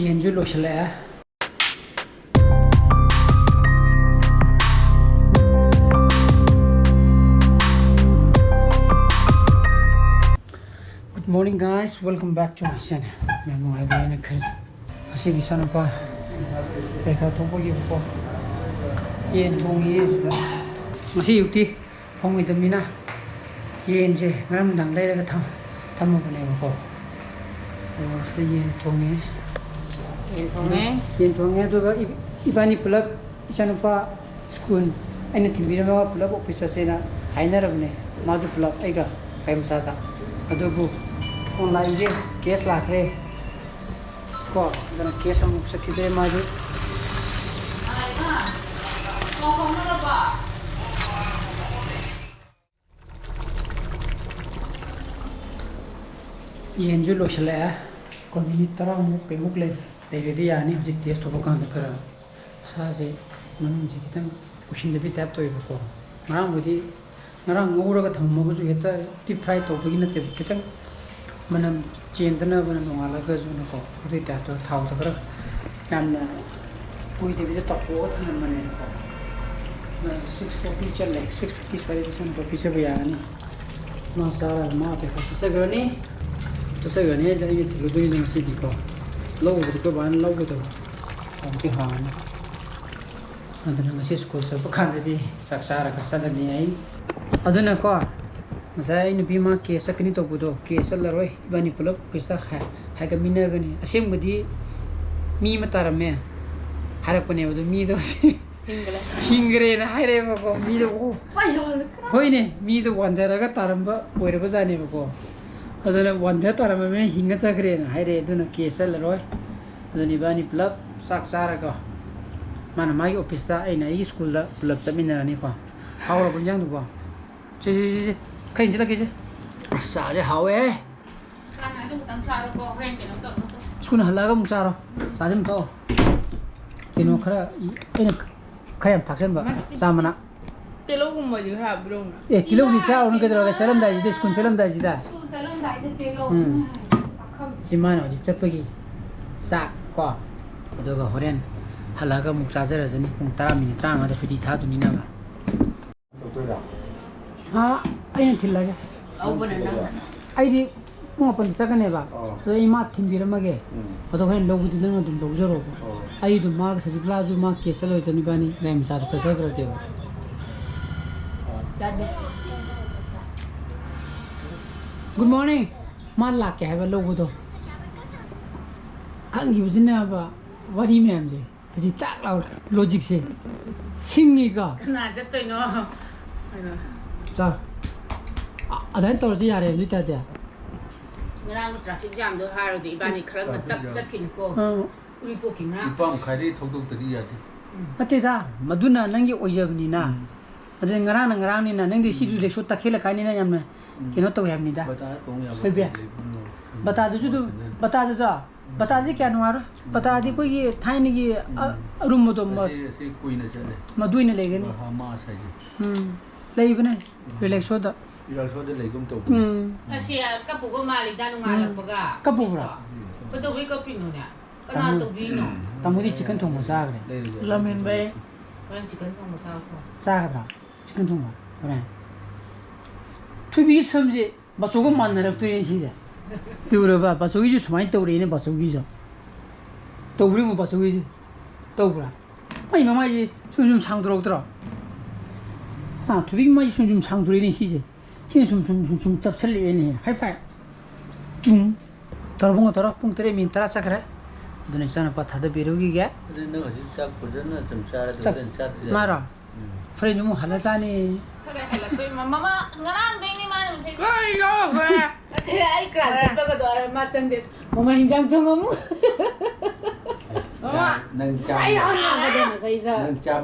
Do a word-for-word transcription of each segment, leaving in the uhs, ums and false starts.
ꯌꯦꯟꯁꯨ ꯂꯣꯏꯁꯤꯜꯂꯛꯑꯦ꯫ Good morning, guys, welcome back to my channel. ꯌꯥꯝ ꯅꯨꯡꯉꯥꯏꯕ ꯍꯥꯏꯅ ꯈꯜꯂꯤ꯫ ꯉꯁꯤꯗꯤ ꯏꯆꯥꯅꯨꯄꯥ ꯄꯩꯈꯥ ꯊꯣꯛꯄꯒꯤꯀꯣ ꯌꯦꯟ ꯊꯣꯡꯉꯤꯌꯦ ꯁꯤꯗ꯫ ꯉꯁꯤ ꯑꯌꯨꯛꯇꯤ ꯐꯪꯉꯣꯏꯗꯕꯅꯤꯅ ꯌꯦꯟꯁꯦ ꯉꯔꯥꯡ ꯅꯨꯡꯗꯥꯡ ꯂꯩꯔꯒ ꯊꯝ- ꯊꯝꯃꯕꯅꯦꯕꯀꯣ꯫ ꯑꯗꯣ ꯁꯤꯗ ꯌꯦꯟ ꯊꯣꯡꯉꯦ꯫ ꯌꯦꯟ ꯊꯣꯡꯉꯦ꯫ ꯌꯦꯟ ꯊꯣꯡꯉꯦ, ꯑꯗꯨꯒ ꯏ- ꯏꯕꯥꯅꯤ ꯄꯨꯂꯞ ꯏꯆꯥꯅꯨꯄꯥ ꯁ꯭ꯀꯨꯜ ꯑꯩꯅ ꯊꯤꯟꯕꯤꯔꯝꯃꯒ ꯄꯨꯂꯞ ꯑꯣꯐꯤꯁ ꯆꯠꯁꯦꯅ ꯍꯥꯏꯅꯔꯕꯅꯦ꯫ ꯃꯥꯁꯨ ꯄꯨꯂꯞ ꯑꯩꯒ ꯒꯥꯔꯤ ꯃꯆꯥꯗ꯫ ꯑꯗꯨꯕꯨ ꯑꯣꯟꯂꯥꯏꯟꯁꯦ ꯀꯦꯁ ꯂꯥꯛꯈ꯭ꯔꯦ ꯀꯣ, ꯑꯗꯨꯅ ꯀꯦꯁ ꯑꯃꯨꯛ ꯆꯠꯈꯤꯗ꯭ꯔꯦ ꯃꯥꯁꯨ꯫ ꯌꯦꯟꯁꯨ ꯂꯣꯏꯁꯤꯜꯂꯛꯑꯦ꯫ ꯑꯩꯈꯣꯏ ꯃꯤꯅꯤꯠ ꯇꯔꯥꯃꯨꯛ ꯀꯩꯃꯨꯛ ꯂꯩ-, ꯂꯩꯔꯗꯤ ꯌꯥꯅꯤ꯫ ꯍꯧꯖꯤꯛ ꯇꯦꯁ ꯇꯧꯕ ꯀꯥꯟꯗ ꯈꯔ ꯁꯥꯁꯦ ꯃꯅꯨꯡꯁꯦ ꯈꯤꯇꯪ ꯀꯨꯏꯁꯤꯟꯗꯕꯤ ꯇꯥꯏꯞ ꯇꯧꯋꯦꯕꯀꯣ꯫ ꯉꯔꯥꯡꯕꯨꯗꯤ, ꯉꯔꯥꯡ ꯉꯧꯔꯒ ꯊꯝꯃꯒꯁꯨ ꯍꯦꯛꯇ ꯗꯤꯞ ꯐ꯭ꯔꯥꯏ ꯇꯧꯕꯒꯤ ꯅꯠꯇꯦꯕ, ꯈꯤꯇꯪ ꯃꯅꯝ ꯆꯦꯟꯗꯅꯕꯅ ꯅꯣꯡꯉꯥꯜꯂꯒꯁꯨꯅꯀꯣ, ꯑꯗꯨꯒꯤ ꯇꯥꯏꯞꯇ ꯊꯥꯎꯗ ꯈꯔ ꯌꯥꯝꯅ ꯀꯨꯏꯗꯕꯤꯗ ꯇꯥꯎꯊꯣꯛꯑꯒ ꯊꯝꯂꯝꯕꯅꯦꯕꯀꯣ꯫ ꯁꯤꯛꯁ ꯐꯣꯔꯇꯤ ꯆꯠꯂꯦ, ꯁꯤꯛꯁ ꯐꯤꯐꯇꯤ ꯁ꯭ꯋꯥꯏꯗ ꯏꯆꯥꯅꯨꯄꯥ ꯄꯤꯖꯕ ꯌꯥꯔꯅꯤ꯫ ꯃꯥ ꯆꯥꯔꯒ ꯃꯥ ꯑꯇꯩ ꯈꯔ ꯆꯠꯆꯈ꯭ꯔꯅꯤ꯫ ꯆꯠꯆꯈ꯭ꯔꯅꯤ ꯍꯥꯏꯁꯦ ꯑꯩꯅ ꯊꯤꯜꯂꯨꯗꯣꯏꯅꯤꯗ ꯉꯁꯤꯗꯤꯀꯣ꯫ ꯂꯧꯕꯗꯤ ꯑꯩꯈꯣꯏ ꯕꯥꯅ ꯂꯧꯒꯗꯕ꯫ ꯍꯧꯖꯤꯛꯇꯤ ꯍꯥꯡꯉꯅꯤ꯫ ꯑꯗꯨꯅ ꯉꯁꯤ ꯁ꯭ꯀꯨꯜ ꯆꯠꯄ ꯀꯥꯟꯗꯗꯤ ꯆꯥꯛ ꯆꯥꯔꯒ ꯆꯠꯂꯅꯤ ꯑꯩ꯫ ꯑꯗꯨꯅꯀꯣ, ꯉꯁꯥꯏ ꯑꯩ ꯅꯨꯄꯤ ꯑꯃ ꯀꯦꯁ ꯆꯠꯀꯅꯤ ꯇꯧꯕꯗꯣ, ꯀꯦꯁ ꯆꯠꯂꯔꯣꯏ, ꯏꯕꯥꯅꯤ ꯄꯨꯂꯞ ꯑꯣꯐꯤꯁꯇ ꯍꯥꯏ-, ꯍꯥꯏꯒꯠꯃꯤꯟꯅꯒꯅꯤ꯫ ꯑꯁꯦꯡꯕꯗꯤ ꯃꯤ ꯑꯃ ꯇꯥꯔꯝꯃꯦ ꯍꯥꯏꯔꯛꯄꯅꯦꯕ, ꯑꯗꯨ ꯃꯤꯗꯣ ꯍꯤꯡꯒꯂꯦ꯫ ꯍꯤꯡꯈ꯭ꯔꯦꯅ ꯍꯥꯏꯔꯛꯑꯦꯕꯀꯣ꯫ ꯃꯤꯗꯣ, ꯑꯣ, ꯄꯥꯏ ꯌꯥꯎꯍꯜꯂꯦ꯫ ꯍꯣꯏꯅꯦ, ꯃꯤꯗꯣ ꯋꯥꯟꯊꯔꯒ ꯇꯥꯔꯝꯕ ꯑꯣꯏꯔꯕꯖꯥꯠꯅꯦꯕꯀꯣ꯫ ꯑꯗꯨꯅ ꯋꯥꯟꯊ ꯇꯥꯔꯝꯕ ꯃꯤꯅ ꯍꯤꯡꯉ ꯆꯠꯈ꯭ꯔꯦꯅ ꯍꯥꯏꯔꯛꯑꯦ꯫ ꯑꯗꯨꯅ ꯀꯦꯁ ꯆꯠꯂꯔꯣꯏ꯫ ꯑꯗꯨꯅ ꯏꯕꯥꯅꯤ ꯄꯨꯂꯞ ꯆꯥꯛ ꯆꯥꯔꯒ ꯃꯥꯅ ꯃꯥꯒꯤ ꯑꯣꯐꯤꯁꯇ, ꯑꯩꯅ ꯑꯩꯒꯤ ꯁ꯭ꯀꯨꯜꯗ ꯄꯨꯂꯞ ꯆꯠꯃꯤꯟꯅꯔꯅꯤꯀꯣ꯫ ꯍꯥꯎꯔꯕꯣ ꯏꯟꯖꯥꯡꯗꯨꯕꯣ? ꯁꯦ, ꯁꯦ, ꯁꯦ, ꯁꯦ꯫ ꯈꯔ ꯏꯟꯁꯤꯜꯂꯛꯀꯦꯁꯦ꯫ ꯑꯁ, ꯆꯥꯁꯦ ꯍꯥꯎꯋꯦꯍꯦ꯫ ꯆꯥꯅ ꯑꯗꯨ ꯈꯛꯇꯪ ꯆꯥꯔꯣꯀꯣ, ꯍꯣꯔꯦꯟ ꯀꯩꯅꯣ ꯇꯧꯔꯒ ꯆꯠꯁꯤ꯫ ꯁ꯭ꯀꯨꯜ ꯍꯜꯂꯛꯑꯒ ꯑꯃꯨꯛ ꯆꯥꯔꯣ꯫ ꯆꯥꯁꯦ ꯑꯃꯨꯛ ꯊꯣꯛꯑꯣ꯫ ꯀꯩꯅꯣ ꯈꯔ, ꯑꯩꯅ ꯈꯔ ꯌꯥꯝ ꯊꯥꯛꯆꯟꯕ, ꯃꯥ ꯆꯥ ꯃꯅꯥ꯫ ꯇꯤꯜꯍꯧꯒꯨꯝꯕꯗꯤ ꯈꯔ ꯍꯥꯞꯄꯤꯔꯛꯎꯅ꯫ ꯑꯦ, ꯇꯤꯜꯍꯧꯗꯤ ꯆꯥꯔꯨꯅꯨ ꯀꯩꯗꯧꯔꯒꯦ, ꯆꯠꯂꯝꯗꯥꯏꯁꯤꯗ, ꯁ꯭ꯀꯨꯜ ꯆꯠꯂꯝꯗꯥꯏꯁꯤꯗ꯫ ꯁ꯭ꯀꯨꯜ ꯆꯠꯂꯝꯗꯥꯏꯗ ꯇꯤꯜꯍꯧ꯫ ꯎꯝ꯫ ꯄꯥꯈꯪ꯫ ꯁꯤ ꯃꯥꯅ ꯍꯧꯖꯤꯛ ꯆꯠꯄꯒꯤ ꯆꯥꯛ ꯀꯣ, ꯑꯗꯨꯒ ꯍꯣꯔꯦꯟ ꯍꯜꯂꯛꯑꯒ ꯑꯃꯨꯛ ꯆꯥꯖꯔꯁꯅꯤ꯫ ꯄꯨꯡ ꯇꯔꯥ ꯃꯤꯅꯤꯠ ꯇꯔꯥꯃꯉꯥꯗ ꯁꯨꯇꯤ ꯊꯥꯗꯣꯏꯅꯤꯅꯕ꯫ ꯍꯥ, ꯑꯩꯅ ꯊꯤꯜꯂꯒꯦ꯫ ꯑꯩꯗꯤ ꯄꯨꯡ ꯃꯥꯄꯟꯗ ꯆꯠꯀꯅꯦꯕ꯫ ꯑꯣ꯫ ꯑꯗꯣ ꯑꯩ ꯃꯥ ꯊꯤꯟꯕꯤꯔꯝꯃꯒꯦ꯫ ꯎꯝ꯫ ꯑꯗꯣ ꯍꯣꯔꯦꯟ ꯂꯧꯕꯗꯤ ꯅꯪ ꯑꯗꯨꯝ ꯂꯧꯖꯔꯣꯕ꯫ ꯑꯣ꯫ ꯑꯩ ꯑꯗꯨꯝ ꯃꯥꯒ ꯁꯖꯤꯛꯂꯥꯁꯨ ꯃꯥ ꯀꯦꯁ ꯆꯠꯂꯣꯏꯗꯅ ꯏꯕꯥꯅꯤ ꯒꯥꯔꯤ ꯃꯆꯥꯗ ꯆꯠꯆꯈ꯭ꯔꯒꯦꯕ꯫ ꯌꯥꯗꯦ꯫ Good morning꯫ ꯃꯥ ꯂꯥꯛꯀꯦ ꯍꯥꯏꯕ ꯂꯧꯕꯗꯣ꯫ ꯈꯪꯈꯤꯕꯁꯤꯅꯕ ꯋꯥꯔꯤ ꯃꯌꯥꯝꯁꯦ꯫ ꯀꯁꯤ ꯇꯥꯛ ꯂꯥꯎ ꯂꯣꯖꯤꯛꯁꯦ꯫ ꯁꯤꯡꯉꯤꯀꯣ꯫ ꯀꯅꯥ ꯆꯠꯇꯣꯏꯅꯣ? ꯀꯩꯅꯣ꯫ ꯆꯥ꯫ ꯑ-, ꯑꯗꯨꯃꯥꯏꯅ ꯇꯧꯔꯁꯨ ꯌꯥꯔꯦ ꯑꯗꯨ ꯑꯣꯏ ꯇꯥꯔꯗꯤ꯫ ꯉꯔꯥꯡꯒꯤ traffic jamꯗꯣ ꯍꯥꯏꯔꯨꯔꯗꯤ ꯏꯕꯥꯅꯤ ꯈꯔ ꯉꯟꯇꯛ traffic jam꯫ ꯆꯠꯈꯤꯅꯤꯀꯣ꯫ ꯑꯥ꯫ ꯎꯔꯤꯄꯣꯛꯀꯤ ꯉꯔꯥꯡ꯫ ꯅꯤꯄꯥꯟ ꯃꯈꯥꯏꯗꯒꯤ ꯊꯧꯗꯣꯛꯇꯗꯤ ꯌꯥꯗꯦ꯫ ꯅꯠꯇꯦꯗ, ꯃꯗꯨꯅ ꯅꯪꯒꯤ ꯑꯣꯏꯖꯕꯅꯤꯅ꯫ ꯎꯝ꯫ ꯑꯗꯨꯗꯤ ꯉꯔꯥꯡꯅ ꯉꯔꯥꯡꯅꯤꯅ, ꯅꯪꯗꯤ ꯁꯤꯗꯤ ꯎꯝ꯫ ꯔꯤꯛꯁꯣ ꯇꯛꯈꯦꯜꯂꯀꯥꯏꯅꯤꯅ ꯌꯥꯝꯅ ꯎꯝ꯫ ꯀꯩꯅꯣ ꯇꯧꯋꯦ ꯍꯥꯏꯕꯅꯤꯗ꯫ ꯕꯇꯥꯗ ꯇꯣꯡ ꯌꯥꯕ ꯊꯣꯏꯕꯤ꯫ ꯂꯩꯕꯅꯤꯅ꯫ ꯕꯇꯥꯗꯨꯁꯨ ꯑꯗꯨꯝ, ꯎꯝ꯫ ꯕꯇꯥꯗꯨꯗ ꯕꯇꯥꯗꯤ ꯀꯌꯥ ꯅꯨꯡꯉꯥꯏꯔꯣꯏ꯫ ꯎꯝ꯫ ꯕꯇꯥꯗꯤ ꯑꯩꯈꯣꯏꯒꯤ ꯊꯥꯏꯅꯒꯤ ꯑ-, ꯎꯝ꯫ ꯑꯔꯨꯝꯕꯗꯣ ꯃ-, ꯑꯁꯤ, ꯑꯁꯤ ꯀꯨꯏꯅ ꯆꯠꯂꯦ꯫ ꯃꯗꯨ ꯑꯣꯏꯅ ꯂꯩꯒꯅꯤ꯫ ꯕꯍꯥꯃꯥꯁ ꯍꯥꯏꯁꯦ꯫ ꯎꯝ꯫ ꯂꯩꯕꯅꯦ꯫ ꯎꯝ꯫ ꯔꯤꯂꯦꯛꯁꯣꯗ꯫ ꯔꯤꯂꯦꯛꯁꯣꯗ ꯂꯩꯒꯨꯝ ꯇꯧꯕꯅꯦ꯫ ꯎꯝ꯫ ꯑꯁꯤ ꯀꯞꯄꯨꯕ ꯃꯥꯜꯂꯤꯗ ꯅꯣꯡꯉꯥꯜꯂꯛꯄꯒ꯫ ꯎꯝ꯫ ꯀꯞꯄꯨꯕ꯭ꯔꯥ? ꯀꯩꯗꯧꯕꯩ ꯀꯞꯄꯤꯅꯣꯅꯦ? ꯀꯅꯥ ꯇꯥꯃꯣ-, ꯇꯧꯕꯤꯅꯣ? ꯇꯥꯃꯣꯗꯤ ꯆꯤꯛꯀꯟ ꯊꯣꯡꯕ ꯆꯥꯈ꯭ꯔꯦ꯫ ꯂꯩꯔꯨꯒꯦ꯫ ꯂꯥꯃꯦꯟꯕꯩ꯫ ꯍꯣꯔꯦꯟ ꯆꯤꯛꯀꯟ ꯊꯣꯡꯕ ꯆꯥꯈ꯭ꯔꯣ꯫ ꯆꯥꯒꯗ꯭ꯔꯥ? ꯆꯤꯛꯀꯟ ꯊꯣꯡꯕ ꯍꯣꯔꯦꯟ꯫ ꯊꯣꯏꯕꯤꯒꯤ ꯁꯝꯁꯦ ꯕꯥꯆꯧꯒ ꯃꯥꯟꯅꯔꯛꯇꯣꯏꯅꯦ ꯁꯤꯁꯦ꯫ ꯇꯨꯔꯕ? ꯕꯥꯆꯧꯒꯤꯁꯨ ꯁꯨꯃꯥꯏꯅ ꯇꯧꯔꯛꯑꯦꯅꯦ, ꯕꯥꯆꯧꯒꯤꯁꯨ꯫ ꯇꯧꯕ꯭ꯔꯥ ꯌꯦꯡꯉꯣ ꯕꯥꯆꯧꯒꯤꯁꯦ꯫ ꯇꯧꯕ꯭ꯔꯥ? ꯃꯥꯏ ꯃꯃꯥꯏꯁꯦ ꯁꯨꯝ ꯁꯨꯝ ꯁꯥꯡꯗꯣꯔꯛꯇ꯭ꯔꯣ? ꯍꯥ, ꯊꯣꯏꯕꯤꯒꯤ ꯃꯃꯥꯏꯁꯦ ꯁꯨꯝ ꯁꯨꯝ ꯁꯥꯡꯗꯣꯔꯛꯏꯅꯦ ꯁꯤꯁꯦ꯫ ꯁꯤꯅ ꯁꯨꯝ ꯁꯨꯝ ꯁꯨꯝ ꯁꯨꯝ ꯆꯞꯁꯤꯜꯂꯛꯑꯦꯅꯦ꯫ ꯍꯥꯏ ꯐꯥꯏ꯫ ꯎꯝ꯫ ꯇꯧꯔꯣ ꯏꯕꯨꯡꯉꯣ, ꯇꯧꯔꯣ꯫ ꯄꯨꯡ ꯇꯔꯦꯠ ꯃꯤꯅꯤꯠ ꯇꯔꯥ ꯆꯠꯈ꯭ꯔꯦ꯫ ꯑꯗꯨꯅ ꯏꯆꯥꯅꯨꯄꯥ ꯊꯥꯗꯕꯤꯔꯨꯈꯤꯒꯦ꯫ ꯑꯗꯨ ꯅꯪ ꯍꯧꯖꯤꯛ ꯆꯥꯛ ꯐꯖꯅ ꯆꯨꯝ ꯆꯥꯔꯗꯤ ꯆꯥꯛ ꯍꯣꯔꯦꯟ ꯆꯥꯗ꯭ꯔꯤ ꯌꯥꯗꯦ꯫ ꯃꯥꯔꯣ? ꯎꯝ꯫ ꯍꯣꯔꯦꯟꯁꯨ ꯑꯃꯨꯛ ꯍꯜꯂ ꯆꯥꯅꯤ꯫ ꯍꯣꯔꯦꯟ ꯍꯜꯂꯛꯇꯣꯏ ꯃ-, ꯃꯃꯥ ꯉꯔꯥꯡꯗꯩꯅꯦ ꯃꯥꯅ ꯃꯁꯤ꯫ ꯀꯔꯤꯅꯣ ꯍꯣꯔꯦꯟ? ꯅꯠꯇꯦ, ꯑꯩ ꯀ꯭ꯂꯥꯁ ꯆꯠꯄꯒꯗꯣ ꯃꯥ ꯆꯪꯗꯦ꯫ ꯃꯃꯥ ꯍꯤꯟꯖꯥꯡ ꯊꯣꯡꯉꯝꯃꯨ꯫ ꯃꯃꯥ, ꯅꯪ ꯆꯥ-, ꯑꯩ ꯍꯪꯉꯝꯕꯗꯣ ꯉꯁꯥꯏ ꯏꯆꯥ꯫ ꯅꯪ ꯆꯥ-,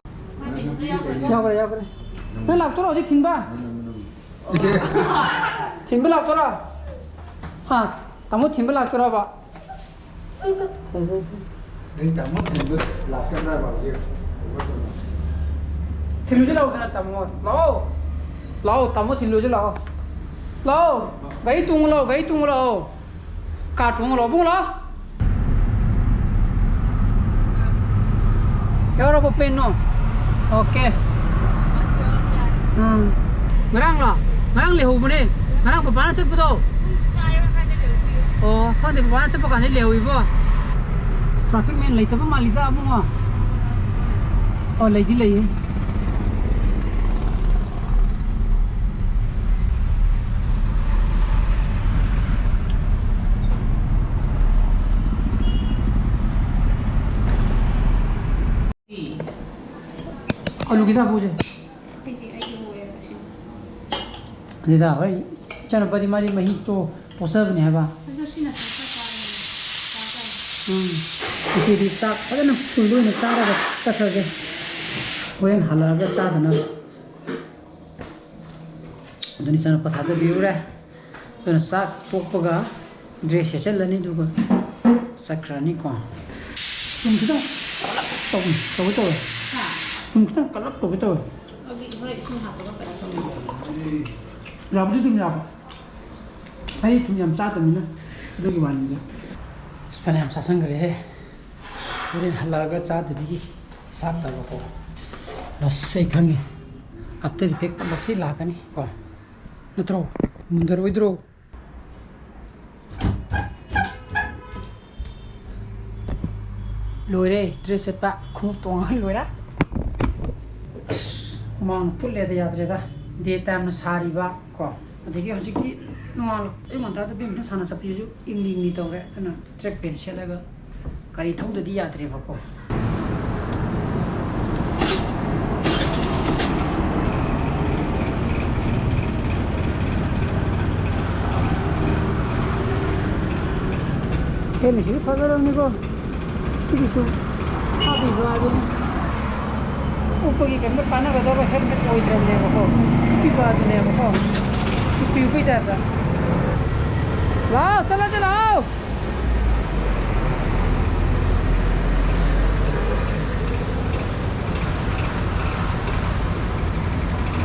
ꯌꯥꯎꯈ꯭ꯔꯦ, ꯌꯥꯎꯈ꯭ꯔꯦ꯫ ꯅꯪ ꯂꯥꯛꯇꯣꯏꯔꯣ ꯍꯧꯖꯤꯛ ꯊꯤꯟꯕ? ꯅꯪ, ꯅꯪ, ꯅꯪ꯫ ꯊꯤꯟꯕ ꯂꯥꯛꯇꯣꯏꯔꯣ? ꯍꯥ? ꯇꯥꯃꯣ ꯊꯤꯟꯕ ꯂꯥꯛꯇꯣꯏꯔꯕ? ꯁꯦ, ꯁꯦ, ꯁꯦ꯫ ꯅꯪ ꯇꯥꯃꯣ ꯊꯤꯟꯕ ꯂꯥꯛꯀꯗ꯭ꯔꯕ ꯍꯧꯖꯤꯛ? ꯊꯤꯜꯂꯨꯁꯤ ꯂꯥꯛꯑꯣꯗꯅ ꯇꯥꯃꯣ꯫ ꯂꯥꯛꯑꯣ꯫ ꯂꯥꯛꯑꯣ, ꯇꯥꯃꯣ ꯊꯤꯜꯂꯨꯁꯤ ꯂꯥꯛꯑꯣ꯫ ꯂꯥꯛꯑꯣ꯫ ꯒꯥꯔꯤ ꯇꯣꯡꯉꯨ ꯂꯥꯛꯑꯣ, ꯒꯥꯔꯤ ꯇꯣꯡꯉꯨ ꯂꯥꯛꯑꯣ꯫ ꯀꯥꯔ ꯇꯣꯡꯉꯨ ꯂꯥꯛꯑꯣ, ꯏꯕꯨꯡꯉꯣ ꯂꯥꯛꯑꯣ꯫ ꯌꯥꯎꯔꯕꯣ ꯄꯦꯟꯅꯣ? ꯑꯣꯀꯦ꯫ ꯎꯝ꯫ ꯉꯔꯥꯡꯂꯣ? ꯉꯔꯥꯡ ꯂꯩꯍꯧꯕꯅꯦ꯫ ꯉꯔꯥꯡ ꯄꯄꯥꯅ ꯆꯠꯄꯗꯣ꯫ ꯑꯣ, ꯈꯪꯗꯦ, ꯄꯄꯥꯅ ꯆꯠꯄ ꯀꯥꯟꯗ ꯂꯩꯍꯧꯋꯤꯕꯣ꯫ ꯇ꯭ꯔꯥꯐꯤꯛ ꯃꯦꯟ ꯂꯩꯇꯕ ꯃꯥꯜꯂꯤꯗ ꯑꯕꯨꯡꯉꯣ꯫ ꯑꯣ, ꯂꯩꯗꯤ ꯂꯩꯌꯦ꯫ ꯑꯂꯨꯒꯤ ꯆꯥꯐꯨꯁꯦ꯫ ꯑꯗꯨꯗ ꯍꯣꯏ, ꯏꯆꯥꯅꯨꯄꯥꯗꯤ ꯃꯥꯗꯤ ꯃꯍꯤꯛꯇꯣ ꯄꯣꯛꯆꯕꯅꯦ ꯍꯥꯏꯕ꯫ ꯎꯝ꯫ ꯉꯁꯤꯗꯤ ꯆꯥꯛ ꯐꯖꯅ ꯐꯨꯜꯗ ꯑꯣꯏꯅ ꯆꯥꯔꯒ ꯆꯠꯈ꯭ꯔꯒꯦ꯫ ꯍꯣꯔꯦꯟ ꯍꯜꯂꯛꯑꯒ ꯆꯥꯗꯅꯕ꯫ ꯑꯗꯨꯅ ꯏꯆꯥꯅꯨꯄꯥ ꯊꯥꯗꯕꯤꯔꯨꯔꯦ꯫ ꯑꯗꯨꯅ ꯆꯥꯛ ꯇꯣꯛꯄꯒ ꯗ꯭ꯔꯦꯁ ꯁꯦꯠꯆꯜꯂꯅꯤ, ꯑꯗꯨꯒ ꯆꯠꯈ꯭ꯔꯅꯤꯀꯣ꯫ ꯊꯨꯝ ꯈꯤꯇꯪ ꯀꯜꯂꯞ ꯇꯧꯒꯦ ꯇꯧꯒꯦ ꯇꯧꯋꯦ꯫ ꯍꯥ? ꯊꯨꯝ ꯈꯤꯇꯪ ꯀꯜꯂꯞ ꯇꯧꯒꯦ ꯇꯧꯋꯦ꯫ ꯑꯗꯨꯗꯤ ꯍꯣꯔꯦꯟ ꯏꯁꯤꯡ ꯍꯥꯞꯄꯒ ꯀꯩꯅꯣ ꯇꯧꯅꯕ꯫ ꯌꯥꯕꯨꯗꯤ ꯑꯗꯨꯝ ꯌꯥꯕ꯫ ꯑꯩ ꯊꯨꯝ ꯌꯥꯝ ꯆꯥꯗꯕꯅꯤꯅ ꯑꯗꯨꯒꯤ ꯋꯥꯅꯤꯗ꯫ ꯑꯁ, ꯐꯅꯌꯥꯝ ꯆꯥꯁꯟꯈ꯭ꯔꯦꯍꯦ꯫ ꯍꯣꯔꯦꯟ ꯍꯜꯂꯛꯑꯒ ꯆꯥꯗꯕꯤꯒꯤ ꯍꯤꯁꯥꯞ ꯇꯧꯔꯣꯀꯣ꯫ ꯂꯁ ꯑꯩ ꯈꯪꯉꯤ꯫ After effect ꯃꯁꯤ ꯂꯥꯛꯀꯅꯤ ꯀꯣ꯫ ꯅꯠꯇ꯭ꯔꯣ? ꯃꯨꯟꯗꯔꯣꯏꯗ꯭ꯔꯣ? ꯂꯣꯏꯔꯦ, ꯗ꯭ꯔꯦꯁ ꯁꯦꯠꯄ, ꯈꯣꯡꯎꯞ ꯇꯣꯡꯉꯒ ꯂꯣꯏꯔꯦ꯫ ꯑꯁ, ꯍꯨꯃꯥꯡ ꯐꯨꯠꯂꯦꯗ, ꯌꯥꯗ꯭ꯔꯦꯗ꯫ Day time ꯅ ꯁꯥꯔꯤꯕ ꯀꯣ, ꯑꯗꯒꯤ ꯍꯧꯖꯤꯛꯇꯤ ꯅꯣꯡꯉꯥꯜꯂꯛ ꯑꯌꯨꯛ ꯉꯟꯇꯥꯗ ꯕꯦꯝꯅ ꯁꯥꯟꯅ ꯆꯠꯄꯤꯁꯨ ꯏꯪꯂꯤ ꯏꯪꯂꯤ ꯇꯧꯔꯦ꯫ ꯑꯗꯨꯅ track pant ꯁꯦꯠꯂꯒ ꯒꯥꯔꯤ ꯊꯧꯗꯗꯤ ꯌꯥꯗ꯭ꯔꯦꯕꯀꯣ꯫ ꯍꯦꯟꯅ ꯁꯤꯗꯤ ꯐꯖꯔꯕꯅꯤꯀꯣ꯫ ꯁꯤꯒꯤꯁꯨ ꯍꯥꯞꯄꯤꯕ ꯑꯗꯨꯅꯤ꯫ ꯎꯞꯄꯒꯤ ꯀꯩꯝꯇ ꯀꯥꯟꯅꯒꯗꯕ helmet ꯑꯣꯏꯗ꯭ꯔꯕꯅꯦꯕꯀꯣ꯫ ꯎꯞꯄꯤꯕ ꯑꯗꯨꯅꯦꯕꯀꯣ꯫ ꯎꯞꯄꯤ ꯎꯞꯄꯤ type ꯇ꯫ ꯂꯥꯛꯑꯣ, ꯆꯠꯂꯁꯤ ꯂꯥꯛꯑꯣ꯫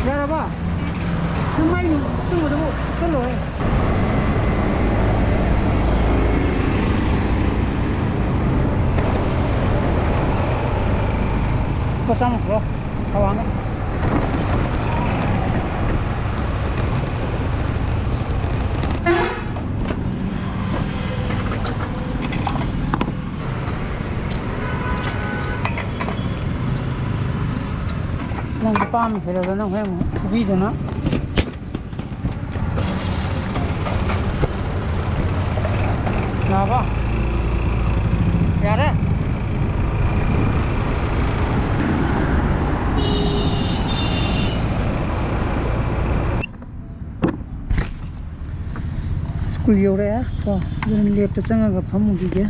ꯌꯥꯔꯕ? ꯅꯪ ꯃꯥꯏ ꯆꯨꯕꯗꯨꯕꯨ ꯆꯠꯂꯣꯍꯦ꯫ ꯆꯥꯝꯃ ꯄꯨꯔꯛꯑꯣ꯫ ꯊꯋꯥꯡꯒ꯫ ꯅꯪ ꯄꯥꯝꯃꯤ ꯍꯦꯜꯂꯒ ꯅꯪ ꯍꯣꯔꯦꯟ ꯑꯃꯨꯛ ꯐꯨꯕꯤꯗꯅ꯫ ꯌꯥꯔꯕ? ꯌꯥꯔꯦ? ꯁ꯭ꯀꯨꯜ ꯌꯧꯔꯛꯑꯦ ꯀꯣ, ꯑꯗꯨꯅ ꯂꯦꯞꯇ ꯆꯪꯉꯒ ꯐꯝꯃꯨꯈꯤꯒꯦ꯫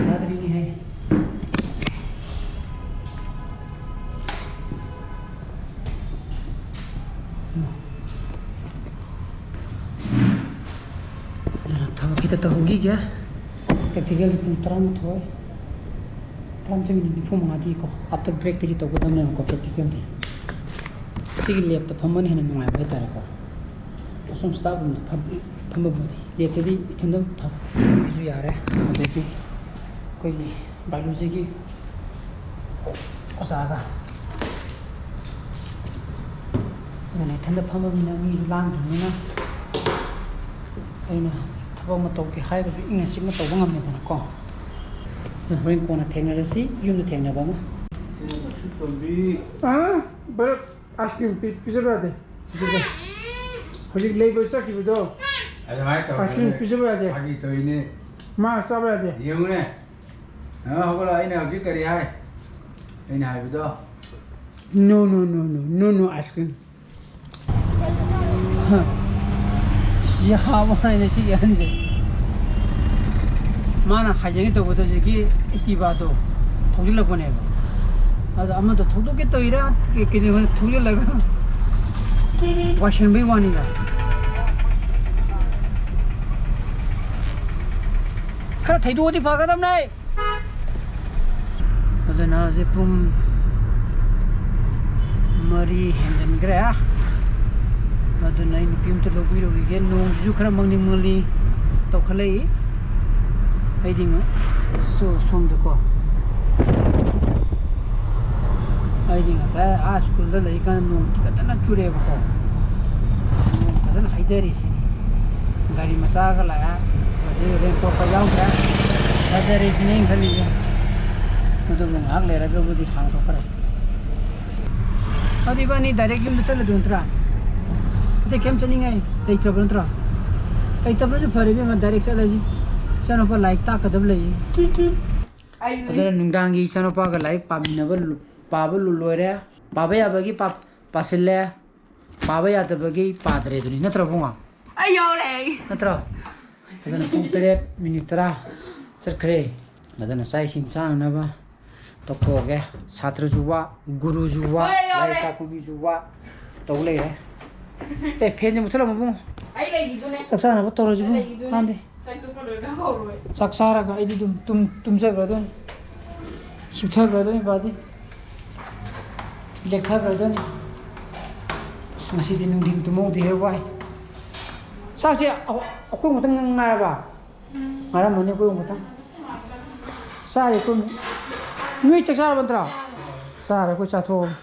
ꯊꯥꯗ꯭ꯔꯤꯅꯦꯍꯦ꯫ ꯑꯗꯨꯅ ꯊꯕꯛ ꯈꯤꯇ ꯇꯧꯍꯧꯈꯤꯒꯦ꯫ Practical ꯄꯨꯡ ꯇꯔꯥꯃꯥꯊꯣꯏ, ꯇꯔꯥꯃꯥꯊꯣꯏ ꯃꯤꯅꯤꯠ ꯅꯤꯐꯨ ꯃꯉꯥꯗꯤꯀꯣ, after breakꯇꯒꯤ ꯇꯧꯒꯗꯕꯅꯦꯕꯀꯣ practicalꯗꯤ꯫ ꯁꯤꯒꯤ ꯂꯦꯞꯇ ꯐꯝꯕꯅ ꯍꯦꯟꯅ ꯅꯨꯡꯉꯥꯏꯕ ꯍꯥꯏꯇꯥꯔꯦꯀꯣ꯫ ꯑꯁꯣꯝ staff roomꯗ ꯐꯝ-, ꯐꯝꯕꯕꯨꯗꯤ ꯂꯦꯞꯇꯗꯤ ꯏꯊꯟꯗ ꯐꯝꯕꯁꯨ ꯌꯥꯔꯦ꯫ ꯑꯗꯒꯤ ꯑꯩꯈꯣꯏꯒꯤ biologyꯒꯤ ꯑꯣꯖꯥꯒ ꯑꯗꯨꯅ ꯏꯊꯟꯗ ꯐꯝꯃꯕꯅꯤꯅ ꯃꯤꯁꯨ ꯂꯥꯡꯗ꯭ꯔꯕꯅꯤꯅ ꯑꯩꯅ ꯊꯕꯛ ꯑꯃ ꯇꯧꯒꯦ ꯍꯥꯏꯔꯒꯁꯨ ꯏꯪꯅ ꯆꯤꯛꯅ ꯇꯧꯕ ꯉꯝꯃꯦꯗꯅꯀꯣ꯫ ꯑꯗꯨꯅ ꯍꯣꯔꯦꯟ ꯀꯣꯟꯅ ꯊꯦꯡꯅꯔꯁꯤ, ꯌꯨꯝꯗ ꯊꯦꯡꯅꯕ ꯑꯃ꯫ ꯑꯥ, ꯚꯔꯠ, ice cream ꯄꯤ-, ꯄꯤꯖꯕ ꯌꯥꯗꯦ, ꯄꯤꯖꯕ ꯌꯥꯗꯦ꯫ ꯍꯧꯖꯤꯛ ꯂꯩꯕ ꯆꯠꯈꯤꯕꯗꯣ ꯑꯗꯨꯃꯥꯏꯅ ice cream ꯇꯧꯕꯅꯦ꯫ ꯄꯤꯖꯕ ꯌꯥꯗꯦ꯫ ꯐꯥꯒꯤ ꯇꯧꯔꯤꯅꯦ꯫ ꯃꯥ ꯆꯥꯕ ꯌꯥꯗꯦ꯫ ꯌꯦꯡꯉꯨꯅꯦ꯫ ꯑ, ꯍꯧꯒꯠꯂꯣ, ꯑꯩꯅ ꯍꯧꯖꯤꯛ ꯀꯔꯤ ꯍꯥꯏ? ꯑꯩꯅ ꯍꯥꯏꯕꯗꯣ? No, no, no, no, no, no ice cream. ꯍ, ꯁꯤ ꯌꯥꯕ ꯋꯥꯅꯤꯗ ꯁꯤꯒꯤ ꯑꯍꯟꯁꯦ꯫ ꯃꯥꯅ ꯍꯥꯏꯖꯒꯦ ꯇꯧꯕꯗ ꯍꯧꯖꯤꯛꯀꯤ Activaꯗꯣ ꯊꯧꯖꯤꯜꯂꯛꯄꯅꯦꯕ꯫ ꯑꯗ ꯑꯃꯗꯣ ꯊꯧꯗꯣꯛꯀꯦ ꯇꯧꯔꯤꯔꯥ, ꯀꯩ-, ꯀꯩꯅꯣ ꯊꯧꯖꯤꯜꯂꯒ ꯋꯥꯏꯁꯤꯟꯕꯩ ꯋꯥꯅꯤꯗ꯫ ꯈꯔ ꯊꯩꯗꯣꯛꯑꯗꯤ ꯐꯒꯗꯕꯅꯦ꯫ ꯑꯗꯨꯅ ꯍꯧꯖꯤꯛ ꯄꯨꯡ ꯃꯔꯤ ꯍꯦꯟꯖꯟꯈ꯭ꯔꯦ꯫ ꯑꯗꯨꯅ ꯑꯩ ꯅꯨꯄꯤ ꯑꯝꯇ ꯂꯧꯕꯤꯔꯨꯈꯤꯒꯦ꯫ ꯅꯣꯡꯁꯤꯁꯨ ꯈꯔ ꯃꯪꯂꯤ ꯃꯪꯂꯤ ꯇꯧꯈꯠꯂꯛꯏ꯫ ꯑꯩꯗꯤ ꯉ-, ꯁꯣ-, ꯁꯣꯝꯗꯀꯣ꯫ ꯑꯩꯗꯤ ꯉꯁꯥꯏ ꯑꯥ ꯁ꯭ꯀꯨꯜꯗ ꯂꯩꯔꯤꯀꯥꯟꯗ ꯅꯣꯡ ꯐꯖꯅ ꯆꯨꯔꯛꯑꯦꯕꯀꯣ꯫ ꯅꯣꯡ ꯐꯖꯅ ꯍꯩꯊꯔꯤꯁꯤꯅꯤ꯫ ꯒꯥꯔꯤ ꯃꯆꯥꯒ ꯂꯥꯛꯑꯦ꯫ ꯑꯗꯩ raincoat ꯀ ꯌꯥꯎꯗ꯭ꯔꯦ꯫ ꯐꯖꯔꯦꯁꯤꯅꯦ ꯑꯩꯅ ꯈꯜꯂꯤꯁꯦ꯫ ꯑꯗꯨꯕꯨ ꯉꯥꯏꯍꯥꯛ ꯂꯩꯔꯒꯕꯨꯗꯤ ꯍꯥꯡꯗꯣꯛꯈ꯭ꯔꯦ꯫ ꯑꯗꯨ ꯏꯕꯥꯅꯤ direct ꯌꯨꯝꯗ ꯆꯠꯂꯗꯣꯏ ꯅꯠꯇ꯭ꯔꯥ? ꯑꯇꯩ ꯀꯩꯝ ꯆꯠꯅꯤꯡꯉꯥꯏ ꯂꯩꯇ꯭ꯔꯕ ꯅꯠꯇ꯭ꯔꯣ? ꯂꯩꯇꯕꯅꯁꯨ ꯐꯔꯦ ꯏꯕꯦꯝꯃ, direct ꯆꯠꯂꯁꯤ꯫ ꯏꯆꯥꯅꯨꯄꯥ ꯂꯥꯏꯔꯤꯛ ꯇꯥꯛꯀꯗꯕ ꯂꯩꯌꯦ꯫ ꯑꯗꯨꯅ ꯅꯨꯡꯗꯥꯡꯒꯤ ꯏꯆꯥꯅꯨꯄꯥꯒ ꯂꯥꯏꯔꯤꯛ ꯄꯥꯃꯤꯟꯅꯕ ꯂꯣ-, ꯄꯥꯕ ꯂꯣ-, ꯂꯣꯏꯔꯦ꯫ ꯄꯥꯕ ꯌꯥꯕꯒꯤ ꯄꯥ-, ꯄꯥꯁꯤꯜꯂꯦ꯫ ꯄꯥꯕ ꯌꯥꯗꯕꯒꯤ ꯄꯥꯗ꯭ꯔꯦ ꯑꯗꯨꯅꯤ, ꯅꯠꯇ꯭ꯔꯣ ꯏꯕꯨꯡꯉꯣ? ꯑꯩ ꯌꯥꯎꯔꯦ꯫ ꯅꯠꯇ꯭ꯔꯣ? ꯑꯗꯨꯅ ꯄꯨꯡ ꯇꯔꯦꯠ minute ꯇꯔꯥ ꯆꯠꯈ꯭ꯔꯦ꯫ ꯑꯗꯨꯅ ꯆꯥꯛ ꯏꯁꯤꯡ ꯆꯥꯅꯅꯕ ꯇꯧꯊꯣꯛꯑꯒꯦ꯫ ꯁꯥꯇ꯭ꯔꯁꯨ ꯋꯥ, ꯒꯨꯔꯨꯁꯨ ꯋꯥ, ꯍꯣꯏ, ꯑꯩ ꯌꯥꯎꯔꯦ꯫ ꯂꯥꯏꯔꯤꯛ ꯇꯥꯛꯄ ꯃꯤꯁꯨ ꯋꯥ ꯇꯧ ꯂꯩꯔꯦ꯫ ꯑꯦ, fan ꯁꯦ ꯃꯨꯠꯊꯠꯂꯝꯃꯣ ꯏꯕꯨꯡꯉꯣ꯫ ꯑꯩ ꯂꯩꯈꯤꯗꯨꯅꯦ꯫ ꯆꯥꯛ ꯆꯥꯅꯕ ꯇꯧꯔꯁꯤ ꯑꯩ ꯏꯕꯨꯡꯉꯣ꯫ ꯂꯩꯈꯤꯗꯨꯅꯦ꯫ ꯀꯥꯟꯗꯦ꯫ ꯆꯥꯛ ꯇꯣꯛꯄ ꯂꯣꯏꯔꯒ ꯍꯧꯔꯣꯏ꯫ ꯆꯥꯛ ꯆꯥꯔꯒ ꯑꯩꯗꯤ ꯑꯗꯨꯝ ꯇꯨꯝ-, ꯇꯨꯝꯖꯈ꯭ꯔꯗꯣꯏꯅꯤ꯫ ꯍꯤꯞꯊꯈ꯭ꯔꯗꯣꯏꯅꯤ ꯕꯥꯗꯤ꯫ ꯂꯦꯛꯊꯈ꯭ꯔꯗꯣꯏꯅꯤ꯫ ꯑꯁ, ꯉꯁꯤꯗꯤ ꯅꯨꯡꯊꯤꯟ ꯇꯨꯝꯍꯧꯗꯦꯍꯦ, ꯋꯥꯏ꯫ ꯆꯥꯛꯁꯦ ꯑꯩꯈꯣꯏ, ꯑꯩꯈꯣꯏ ꯈꯛꯇꯪ ꯉꯥꯏꯔꯕ? ꯎꯝ꯫ ꯉꯥꯏꯔꯝꯃꯅꯤ ꯑꯩꯈꯣꯏ ꯈꯛꯇꯪ꯫ ꯆꯥꯔꯦ ꯑꯩꯈꯣꯏ꯫ ꯅꯣꯏ ꯆꯥꯛ ꯆꯥꯔꯕ ꯅꯠꯇ꯭ꯔꯣ? ꯆꯥꯔꯦ, ꯑꯩꯈꯣꯏ ꯆꯥꯊꯣꯛꯑꯒꯦ꯫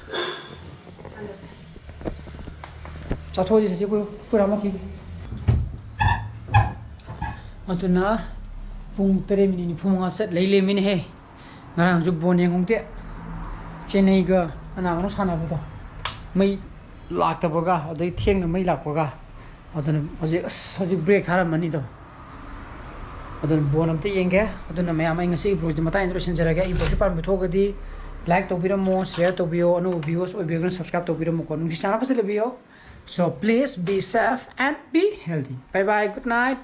ꯆꯥꯊꯣꯛꯑꯁꯤ ꯆꯦꯆꯦ, ꯑꯩꯈꯣꯏ, ꯑꯩꯈꯣꯏ ꯔꯥꯃꯣ ꯈꯤꯒꯦ꯫ ꯑꯗꯨꯅ ꯄꯨꯡ ꯇꯔꯦꯠ minute ꯅꯤꯐꯨ ꯃꯉꯥ ꯆꯠ ꯂꯩ ꯂꯩꯔꯝꯃꯤꯅꯦꯍꯦ꯫ ꯉꯔꯥꯡꯁꯨ ball ꯌꯦꯡꯍꯧꯗꯦ꯫ ꯆꯦꯟꯅꯩꯒ ꯀꯅꯥꯒꯅꯣ ꯁꯥꯟꯅꯕꯗꯣ꯫ ꯃꯩ ꯂꯥꯛꯇꯕꯒ, ꯑꯗꯩ ꯊꯦꯡꯅ ꯃꯩ ꯂꯥꯛꯄꯒ꯫ ꯑꯗꯨꯅ ꯍꯧꯖꯤꯛ, ꯑꯁ, ꯍꯧꯖꯤꯛ break ꯊꯥꯔꯝꯃꯅꯤꯗꯣ꯫ ꯑꯗꯨꯅ ball ꯑꯝꯇ ꯌꯦꯡꯒꯦ꯫ ꯑꯗꯨꯅ ꯃꯌꯥꯝ, ꯑꯩ ꯉꯁꯤꯒꯤ vlog ꯁꯦ ꯃꯇꯥꯡ ꯑꯁꯤꯗ ꯂꯣꯏꯁꯤꯟꯖꯔꯒꯦ꯫ ꯑꯩꯒꯤ vlog ꯁꯦ ꯄꯥꯝꯕꯤꯕ ꯊꯣꯛꯑꯒꯗꯤ like ꯇꯧꯕꯤꯔꯝꯃꯣ, share ꯇꯧꯕꯤꯌꯣ, ꯑꯅꯧꯕ viewers ꯑꯣꯏꯕꯤꯔꯒꯅ subscribe ꯇꯧꯕꯤꯔꯝꯃꯨꯀꯣ꯫ ꯅꯨꯡꯁꯤ ꯆꯥꯟꯅꯕ ꯐꯖꯅ ꯂꯩꯕꯤꯌꯣ꯫ So please be safe and be healthy. Bye bye, good night.